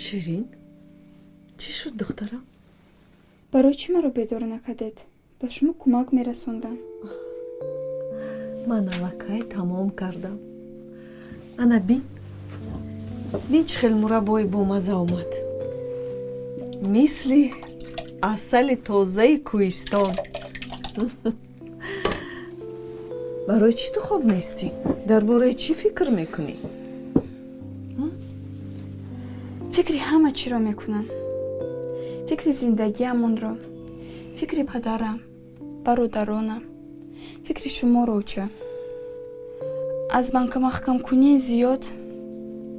Ширин, чӣ шуд, духтарам? Барои чӣ маро бедор накардед? Ба шумо кӯмак мерасондам. Ман аллакай тамом кардам. Ана бин, бин, чӣ хел мураббои бомазза омад, мисли асали тозаи кӯҳистон. Барои чӣ ту хоб нестӣ? Дар бораи чӣ фикр мекунӣ? Фикри ҳама чиро мекунам: фикри зиндагиамонро, фикри падарам, бародаронам, фикри шуморо, оча. Аз банкамаҳкамкунии зиёд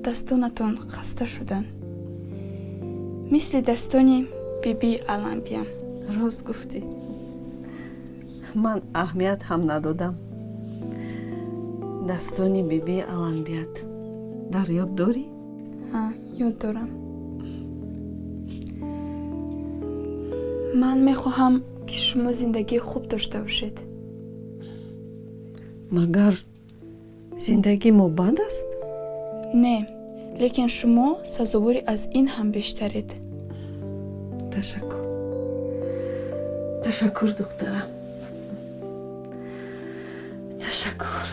дастонатон хаста шуданд, мисли дастони бибии Аламбиям. Рост гуфтӣ, ман аҳамият ҳам надодам. Дастони бибии Аламбият дар ёд дорӣ? Ҳа, ёд дорам. Ман мехоҳам, ки шумо зиндагии хуб дошта бошед. Магар зиндагии мо бад аст? Не, лекин шумо сазовори аз ин ҳам бештаред. Ташаккур, ташаккур, духтарам, ташаккур.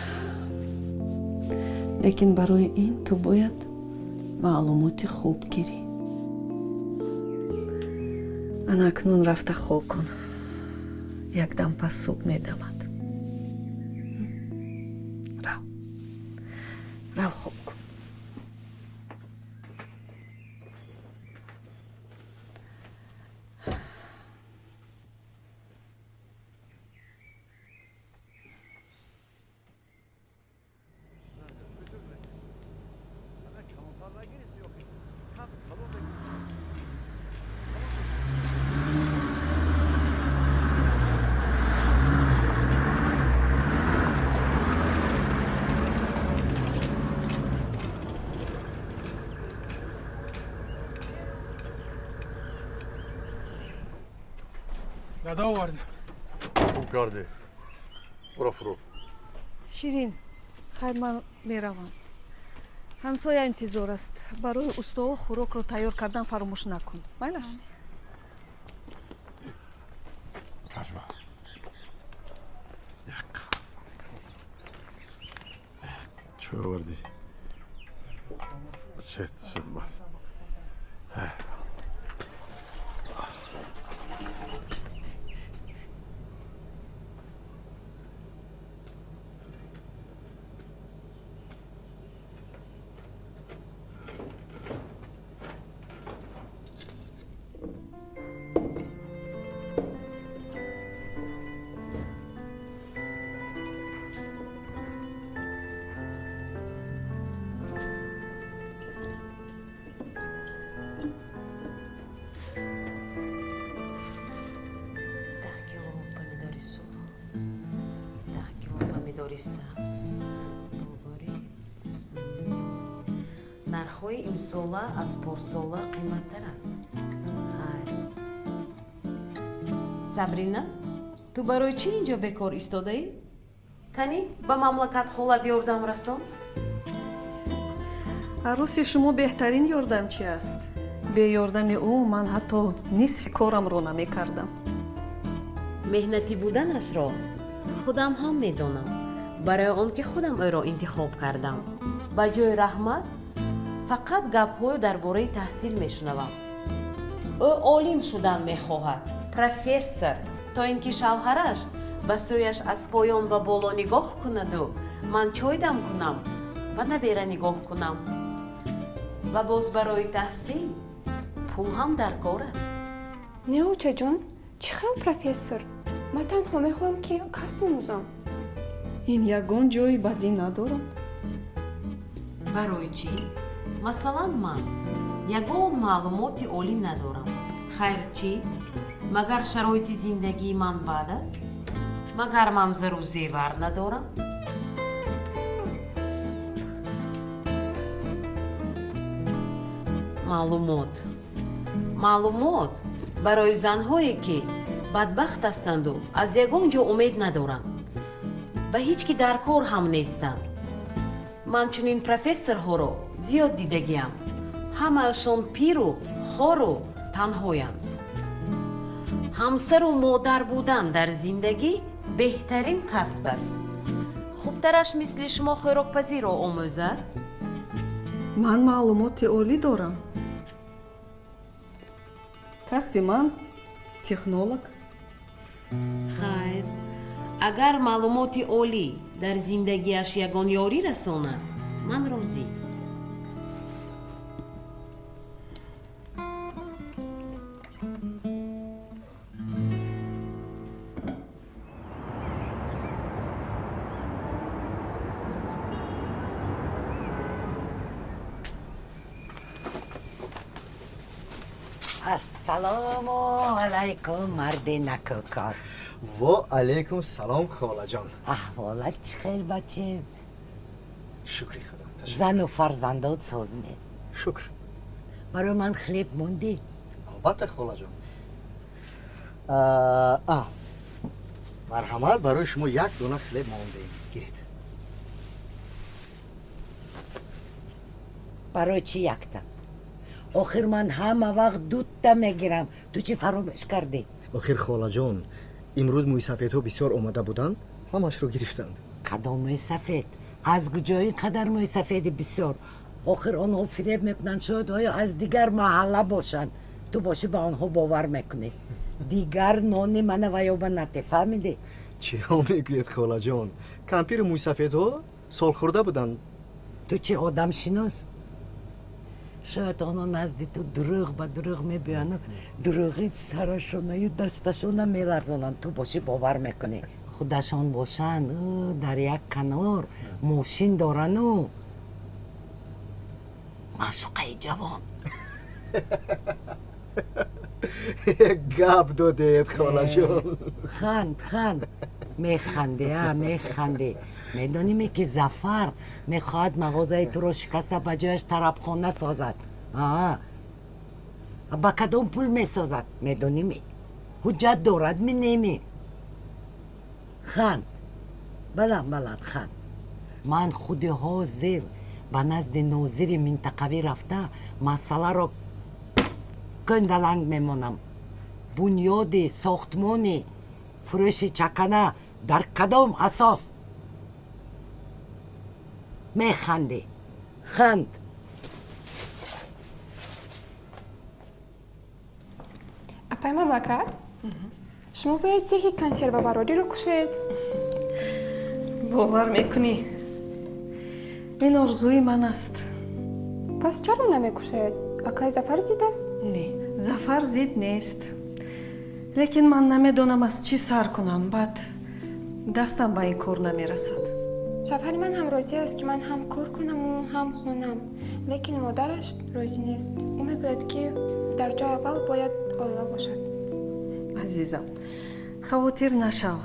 Лекин барои ин ту бояд маълумоти хуб гирӣ. Ана акнун рафта хоб кун, якдам пас субҳ медамад. Рав, рав, хоб кун. Дада, овардем. Хуб кардӣ, бура фурӯ. Ширин, хайр, ман меравам, ҳамсоя интизор аст. Барои устоҳо хӯрокро тайёр кардан фаромӯш накун, майлаш? Кашма. Чой овардӣ? Шед, шед, бас. 10 кило помидори сурх, 10 кило помидори сабз, булғурӣ. Нархҳои имсола аз порсола қиматтар аст. Хайр, Сабрина, ту барои чӣ инҷо бекор истодаӣ? Канӣ, ба мамлакат холат ёрдам расон. Арӯси шумо беҳтарин ёрдамчӣ аст. Бе ёрдами ӯ ман ҳатто нисфи корамро намекардам. Меҳнатӣ буданашро худам ҳам медонам, барои он ки худам ӯро интихоб кардам. Ба ҷои раҳмат фақат гапҳои дар бораи таҳсил мешунавам. Ӯ олим шудан мехоҳад, профессор, то ин ки шавҳараш ба сӯяш аз поён ба боло нигоҳ кунаду ман чой дам кунам ва набера нигоҳ кунам. Ва боз барои таҳсил пул ҳам дар кор аст. Не, очаҷон, чӣ хел профессор? Ман танҳо мехоҳам, ки касб омӯзам. Ин ягон ҷои бадӣ надорад. Барои чӣ? Масалан, ман ягон маълумоти олӣ надорам. Хайр, чӣ? Магар шароити зиндагии ман бад аст? Магар ман зару зевар надорам? Маълумот, маълумот барои занҳое, ки бадбахт ҳастанду аз ягон ҷо умед надоранд, ба ҳеҷ ки дар кор ҳам нестанд. Ман чунин профессорҳоро зиёд дидагиам. Ҳамаашон пиру хору танҳоянд. Ҳамсару модар будан дар зиндагӣ беҳтарин касб аст. Хубтараш мисли шумо хӯрокпазиро омӯзад. Ман маълумоти олӣ дорам. Касби ман технолог. Хайр, агар маълумоти олӣ дар зиндагиаш ягон ёрӣ расонад, ман розӣ. Ассалому алайкум, марди накӯкор. Во алайкум салом, холаҷон. Аҳволат чӣ хел, бачем? Шукри худо. Зану фарзандот созме? Шукр. Барои ман хлеб мондӣ? Албатта, холаҷон. А марҳамат, барои шумо як дона хлеб мондем, гиред. Барои чӣ якта? Охир ман ҳама вақт дута мегирам. Ту чӣ, фаромӯш кардӣ? Охир, холаҷон, имрӯз мӯйсафедҳо бисёр омада буданд, ҳамашро гирифтанд. Кадом мӯйсафед? Аз куҷо ин қадар мӯйсафеди бисёр? Охир онҳо фиреб мекунанд, шояд оё аз дигар маҳалла бошанд. Ту бошӣ, ба онҳо бовар мекунӣ. Дигар нони мана ваёба нате, фаҳмидӣ? Чиҳо мегӯед, холаҷон? Кампири мӯйсафедҳо солхӯрда буданд. Ту чӣ, одамшинос? Шояд онҳо назди ту дурӯғ ба дурӯғ мебиёяну дурӯғи сарашонаю дасташона меларзонанд, ту бошӣ, бовар мекунӣ. Худашон бошанд, дар як канор мошин дорану маъшуқаи ҷавон. Гап додед, холаҷон. Ханд, ханд. Механде, а механде. Медониме, ки Зафар мехоҳад мағозаи туро шикаста, ба ҷояш тарабхона созад? Ба кадом пул месозад, медониме? Ҳуҷҷат дорад ми неми? Ханд, баланд баланд ханд. Ман худи ҳозир ба назди нозири минтақавӣ рафта, масъаларо кӯндаланг мемонам. Бунёди сохтмони фурӯши чакана дар кадом асос? Механдӣ, ханд. Апай Мамлакат, шумо бояд цехи консервабародиро кушоед. Бовар мекунӣ, ин орзуи ман аст. Пас чаро намекушоед? Акай Зафар зид аст? Не, Зафар зид нест, лекин ман намедонам, аз чӣ сар кунам. Баъд дастам ба ин кор намерасад. Шавҳари ман ҳам розӣ аст, ки ман ҳам кор кунаму ҳам хонам, лекин модараш розӣ нест. Ӯ мегӯяд, ки дар ҷои аввал бояд оила бошад. Азизам, хавотир нашав.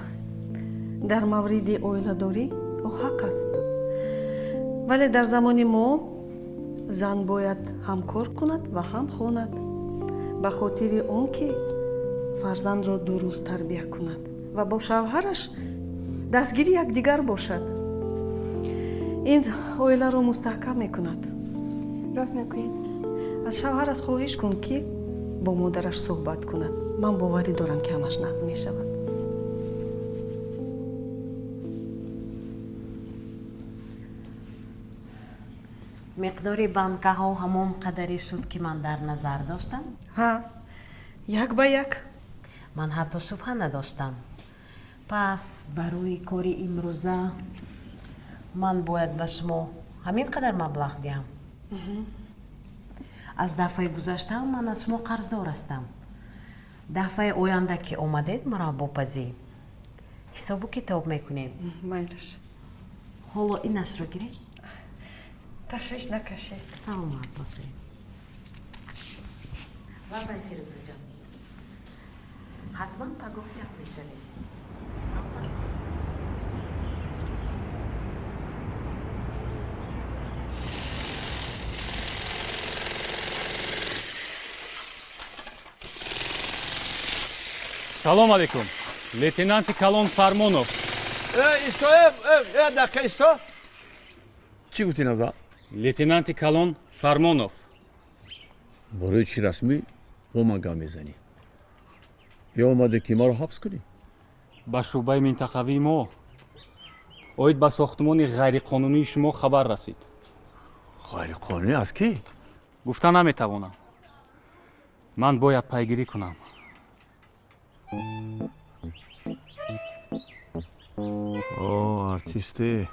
Дар мавриди оиладорӣ ӯ ҳақ аст, вале дар замони мо зан бояд ҳам кор кунад ва ҳам хонад, ба хотири он ки фарзандро дуруст тарбия кунад ва бо шавҳараш дастгири якдигар бошад. Ин оиларо мустаҳкам мекунад. Рост мегӯед. Аз шавҳарат хоҳиш кун, ки бо модараш суҳбат кунад. Ман боварӣ дорам, ки ҳамаш нағз мешавад. Миқдори банкаҳо ҳамон қадаре шуд, ки ман дар назар доштам? Ҳа, як ба як. Ман ҳатто шубҳа надоштам. Пас барои кори имрӯза ман бояд ба шумо ҳамин қадар маблағ диҳам. Аз дафъаи гузашта ман аз шумо қарздор ҳастам. Дафъаи оянда ки омадед мураббопазӣ, ҳисобу китоб мекунем. Майлаш. Ҳоло инашро гиред. Ташвиш накашед. Саломат бошед. Лабай, Фирӯзаҷон, ҳатман пагоҳ ҷамъ мешавем. Салом алейкум, лейтенанти калон Фармонов. Исто, дақиқа исто. Чӣ гуфтӣ, Назар? Лейтенанти калон Фармонов. Барои чӣ расмӣ бо ман гап мезанӣ? Ё омадӣ ки маро ҳабс кунӣ? Ба шӯъбаи минтақавии мо оид ба сохтмони ғайриқонунии шумо хабар расид. Ғайриқонунӣ аз кӣ? Гуфта наметавонам. Ман бояд пайгирӣ кунам. О, артисте.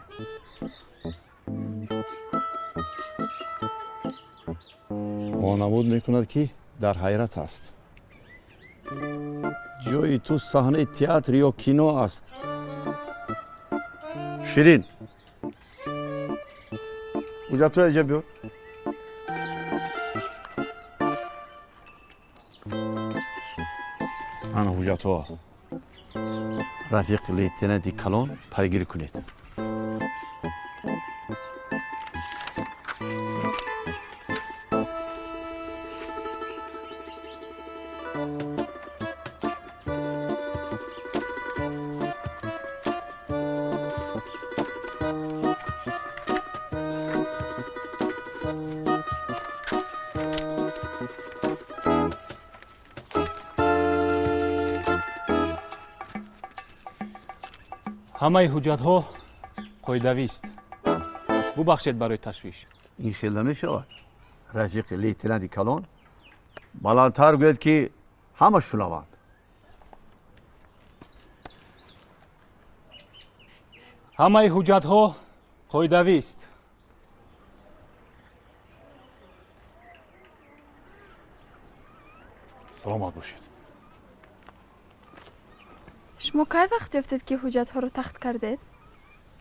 Вонамуд мекунад, ки дар ҳайрат аст. Ҷои ту саҳнаи театр ё кино аст. Ширин, ҳуҷҷатҳоя ҷа биёр. Ана ҳуҷҷатҳо. Рафиқи лейтенанти калон, пайгирӣ кунед. Ҳамаи ҳуҷҷатҳо қоидавист. Бубахшед барои ташвиш. Ин хел намешавад, рафиқи лейтенанти калон. Баландтар гӯяд, ки ҳама шунаванд. Ҳамаи ҳуҷҷатҳо қоидавист. Саломат бошед. Шумо кай вақт ёфтед, ки ҳуҷҷатҳоро тахт кардед?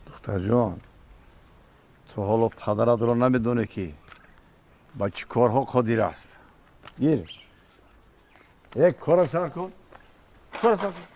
Духтарҷон, ту ҳоло падаратро намедонӣ, ки ба чӣ корҳо қодир аст. Гир, як кора сар кун, кора сар кун.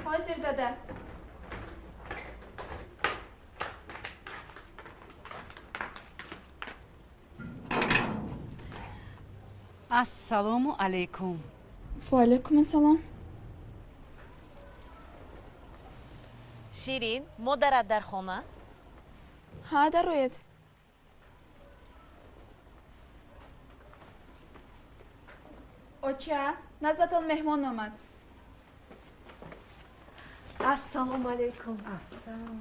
Ҳозир, дада. Ассалому алайкум. Ва алайкум ассалом. Ширин, модарат дар хона? Ҳа, дароед. Оча, наздатон меҳмон омад. Ассалому алайкум.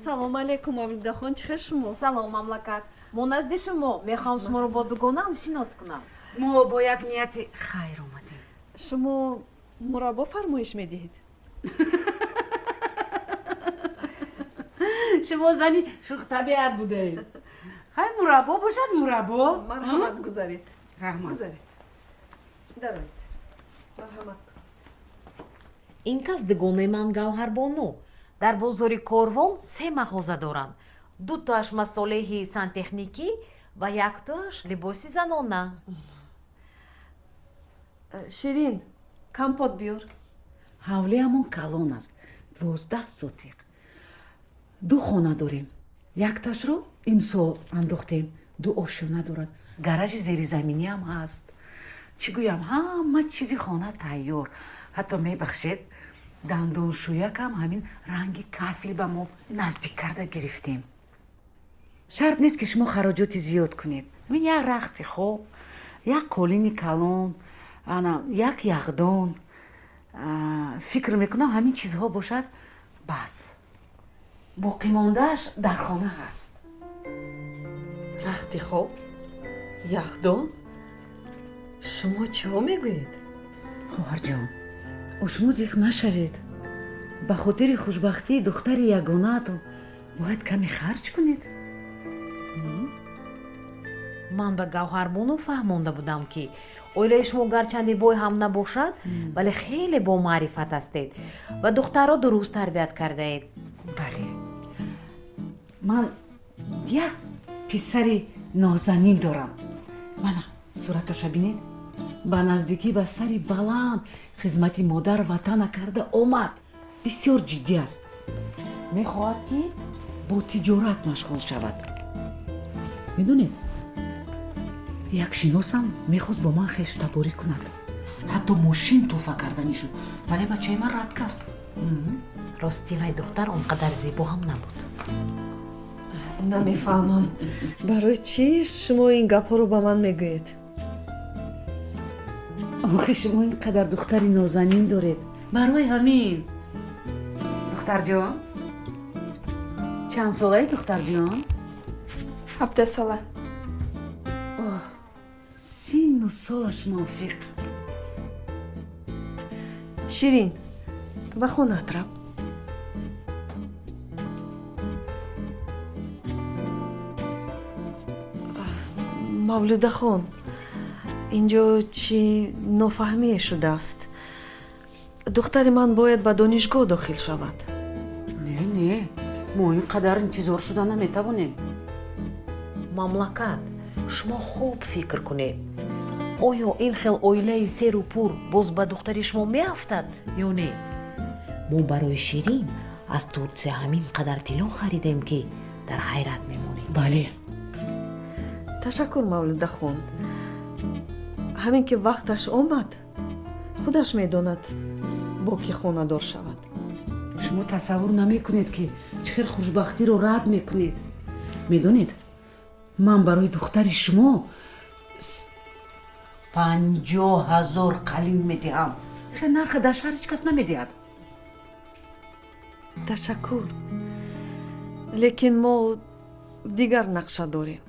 Салому алайкум, Мавлудахон, чӣ хел шумо? Салом, мамлакат. Мо назди шумо мехоҳам шуморо бо дугонаам шинос кунам. Мо бо як нияти хайр омадем. Шумо мураббо фармоиш медиҳед? Шумо зани шӯхтабиат будаед. Хай, мураббо бошад, мураббо. Марҳамат, гузаред. Раҳмат. Гузаред, дароед, марҳамат. Ин кас дугонаи ман Гавҳарбону. Дар бозори Корвон се мағоза доранд: дутоаш масолеҳи сантехникӣ ва яктоаш либоси занона. Ширин, компот биёр. Ҳавлиамон калон аст, 12 сотиқ. Ду хона дорем, якташро имсол андохтем, ду ошёна дорад, гаражи зеризаминиам ҳаст. Чӣ гӯям, ҳама чизи хона тайёр. Ҳатто, мебахшед, дандоншӯякам ҳамин ранги кафел ба мо наздик карда гирифтем. Шарт нест, ки шумо хароҷоти зиёд кунед. Ҳамин як рахти хоб, як қолини калон, ана як яхдон, фикр мекунам, ҳамин чизҳо бошад, бас. Боқимондааш дар хона ҳаст. Рахти хоб, яхдон? Шумо чиҳо мегӯед? Хоҳарҷон, шумо зиқ нашавед. Ба хотири хушбахтии духтари ягонаатон бояд каме харҷ кунед. Ман ба Гавҳарбону фаҳмонда будам, ки оилаи шумо гарчанде бой ҳам набошад, вале хеле бомаърифат ҳастед ва духтарро дуруст тарбият кардаед. Бале, ман як Писари нозанин дорам. Мана сураташа бинед. Ба наздикӣ ба сари баланд хизмати модар ватана карда омад. Бисёр ҷиддӣ аст. Мехоҳад, ки бо тиҷорат машғул шавад. Медонед, як шиносам мехост бо ман хештаборӣ кунад. Ҳатто мошин тӯҳфа карданӣ шуд, вале бачаи ман рад кард. Рости, вай духтар он қадар зебо ҳам набуд. Намефаҳмам, барои чӣ шумо ин гапҳоро ба ман мегӯед? Охи, шумо ин қадар духтари нозанин доред, барои ҳамин. Духтарҷон, чанд солаи, духтарҷон? 17 сола. Синну солаш мувофиқ. Ширин, ба хонаат рав. Мавлюдахон, инҷо чӣ нофаҳмие шудааст. Духтари ман бояд ба донишгоҳ дохил шавад. Не, не, мо ин қадар интизор шуда наметавонем. Мамлакат, шумо хуб фикр кунед, оё ин хел оилаи серу пур боз ба духтари шумо меафтад ё не? Мо барои Ширин аз Турсия ҳамин қадар тилло харидем, ки дар ҳайрат мемонед. Бале. Ташаккур, Мавлюдахон. Ҳамин ки вақташ омад, худаш медонад, бо кӣ хонадор шавад. Шумо тасаввур намекунед, ки чӣ хел хушбахтиро рад мекунед. Медонед, ман барои духтари шумо 50 000 қалин медиҳам. Хел нарха дар шаҳр ҳеҷ кас намедиҳад. Ташаккур, лекин мо дигар нақша дорем.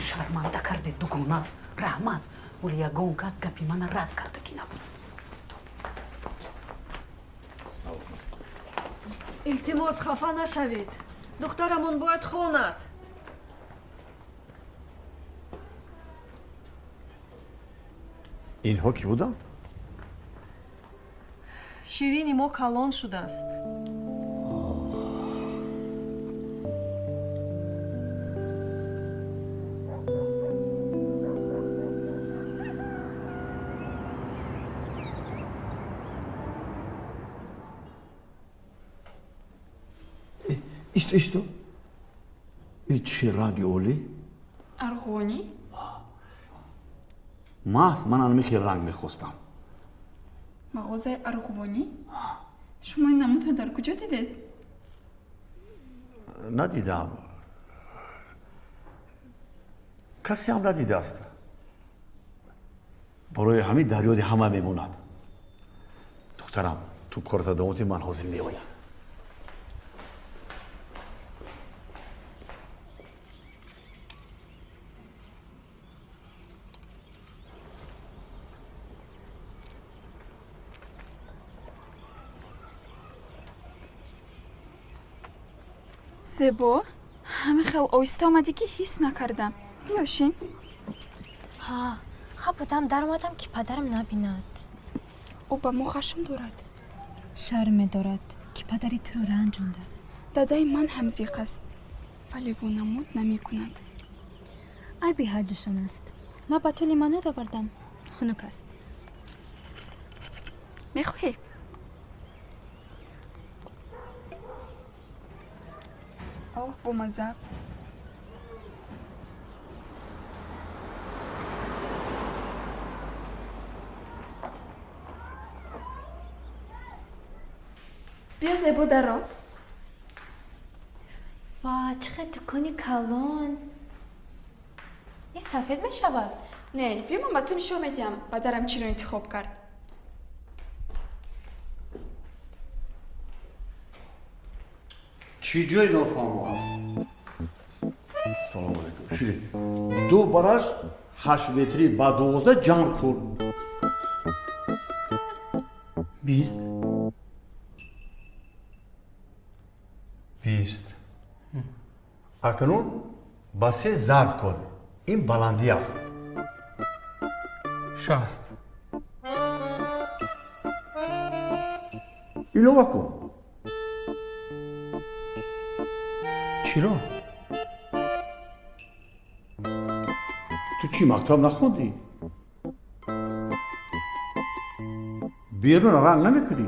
Шарманда кардед, дугона. Раҳмат, вале ягон кас гапи мана рад кардагӣ набуд. Илтимос, хафа нашавед. Духтарамон бояд хонад. Инҳо кӣ буданд? Ширини мо калон шудааст. Исто, исто, и чӣ ранги олӣ! Арғунӣ. Маҳз ман ҳамин хел ранг мехостам. Мағозаи арғувонӣ? Шумо ин намудро дар куҷо дидед? Надидам, касе ҳам надидааст. Барои ҳамин дар ёди ҳама мемонад. Духтарам, ту корта давом, ман ҳозир меоям. Зебо, ҳамин хел оҳиста омадӣ, ки ҳис накардам. Биё, шин. Ҳа, хаб будам, даромадам, ки падарам набинад. Ӯ ба мо хашм дорад. Шарм медорад, ки падари туро ранҷондааст. Дадаи ман ҳам зиқ аст, вале вонамуд намекунад. Айби ҳардушон аст. Ман ба ту лимонад овардам, хунук аст. Мехоҳӣ? Оҳ, бомазза! Биё, Зебо, даро. Ва, чӣ хел дукони калон! Ин сафед мешавад? Не, биё, ман ба ту нишон медиҳам, падарам чиро интихоб кард. Чӣ ҷои нофаҳмо аст? Салому алайкум, Ширин. Ду бараш 8 метрӣ ба 12 ҷамъ кун. 20. 20. Акнун ба се зарб кун, ин баландӣ аст. 60. Илова кун. Чиро? Ту чӣ, мактаб нахондӣ? Берун ранг намекунӣ?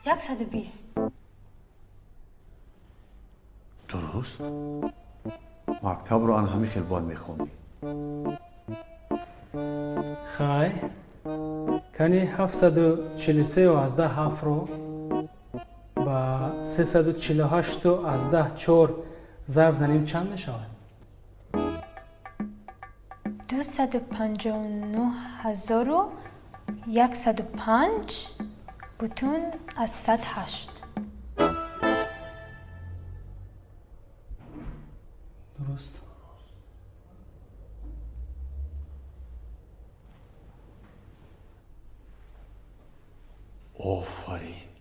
120. Дуруст, мактабро ан ҳамин хел бояд мехондӣ. Хай, кани 743,7-ро ба 348,4 зарб занем, чанд мешавад? 259 105,08. Дуруст. Офарин.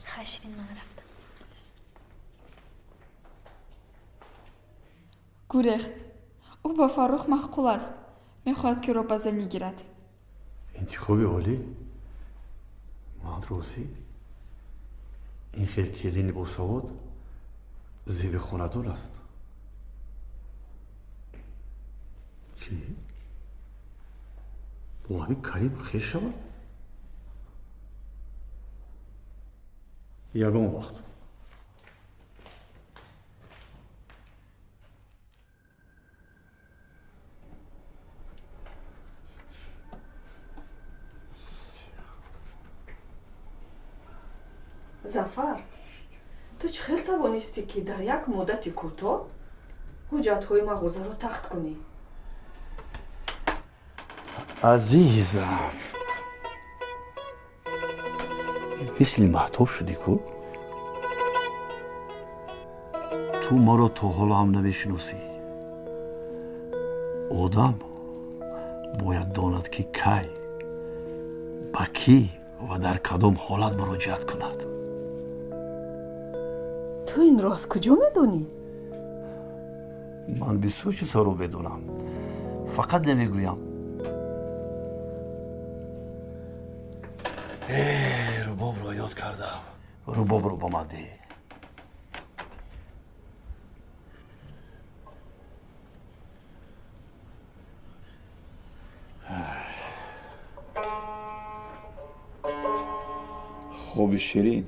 Хай, Ширин, ман рафтам. Гурехт. Ӯ ба Фаррух маъқул аст, мехоҳад, ки ӯро ба занӣ гирад. Интихоби олӣ, ман розӣ. Ин хел келини босавод зеби хонадон аст. Чӣ, бо ҳамин Карим хеш шавад? Ягон вақт. Зафар, ту чӣ хел тавонистӣ, ки дар як муддати кӯтоҳ ҳуҷҷатҳои мағозаро тахт кунӣ? Азизам, мисли маҳтоб шудӣ ку. Ту маро то ҳоло ҳам намешиносӣ. Одам бояд донад, ки кай, ба кӣ ва дар кадом ҳолат муроҷиат кунад. Ту инро аз куҷо медонӣ? Ман бисёр чизҳоро медонам, фақат намегӯям. Рубобро ёд кардам. Рубобро ба ман деҳ. Хоби ширин.